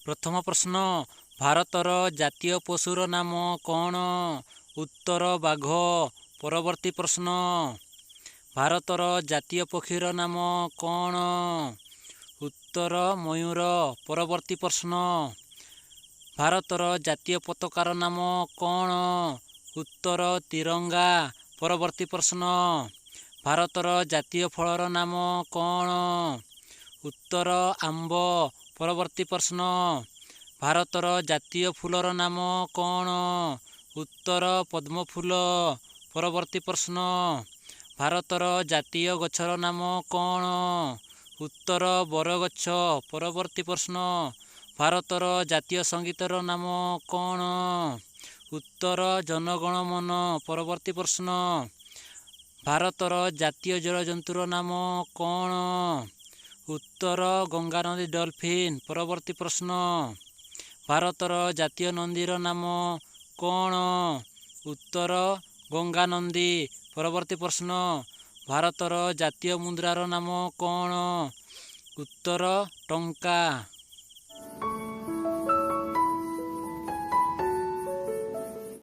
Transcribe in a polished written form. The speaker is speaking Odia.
ପ୍ରଥମ ପ୍ରଶ୍ନ, ଭାରତର ଜାତୀୟ ପଶୁର ନାମ କ'ଣ? ଉତ୍ତର, ବାଘ। ପରବର୍ତ୍ତୀ ପ୍ରଶ୍ନ, ଭାରତର ଜାତୀୟ ପକ୍ଷୀର ନାମ କ'ଣ? ଉତ୍ତର, ମୟୂର। ପରବର୍ତ୍ତୀ ପ୍ରଶ୍ନ, ଭାରତର ଜାତୀୟ ପତାକାର ନାମ କ'ଣ? ଉତ୍ତର, ତିରଙ୍ଗା। ପରବର୍ତ୍ତୀ ପ୍ରଶ୍ନ, ଭାରତର ଜାତୀୟ ଫଳର ନାମ କ'ଣ? ଉତ୍ତର, ଆମ୍ବ। ପରବର୍ତ୍ତୀ ପ୍ରଶ୍ନ, ଭାରତର ଜାତୀୟ ଫୁଲର ନାମ କ'ଣ? ଉତ୍ତର, ପଦ୍ମଫୁଲ। ପରବର୍ତ୍ତୀ ପ୍ରଶ୍ନ, ଭାରତର ଜାତୀୟ ଗଛର ନାମ କ'ଣ? ଉତ୍ତର, ବରଗଛ। ପରବର୍ତ୍ତୀ ପ୍ରଶ୍ନ, ଭାରତର ଜାତୀୟ ସଙ୍ଗୀତର ନାମ କ'ଣ? ଉତ୍ତର, ଜନଗଣ ମନ। ପରବର୍ତ୍ତୀ ପ୍ରଶ୍ନ, ଭାରତର ଜାତୀୟ ଜଳଜନ୍ତୁର ନାମ କ'ଣ? ଉତ୍ତର, ଗଙ୍ଗାନଦୀ ଡଲଫିନ୍। ପରବର୍ତ୍ତୀ ପ୍ରଶ୍ନ, ଭାରତର ଜାତୀୟ ନଦୀର ନାମ କ'ଣ? ଉତ୍ତର, ଗଙ୍ଗାନଦୀ। ପରବର୍ତ୍ତୀ ପ୍ରଶ୍ନ, ଭାରତର ଜାତୀୟ ମୁଦ୍ରାର ନାମ କ'ଣ? ଉତ୍ତର, ଟଙ୍କା।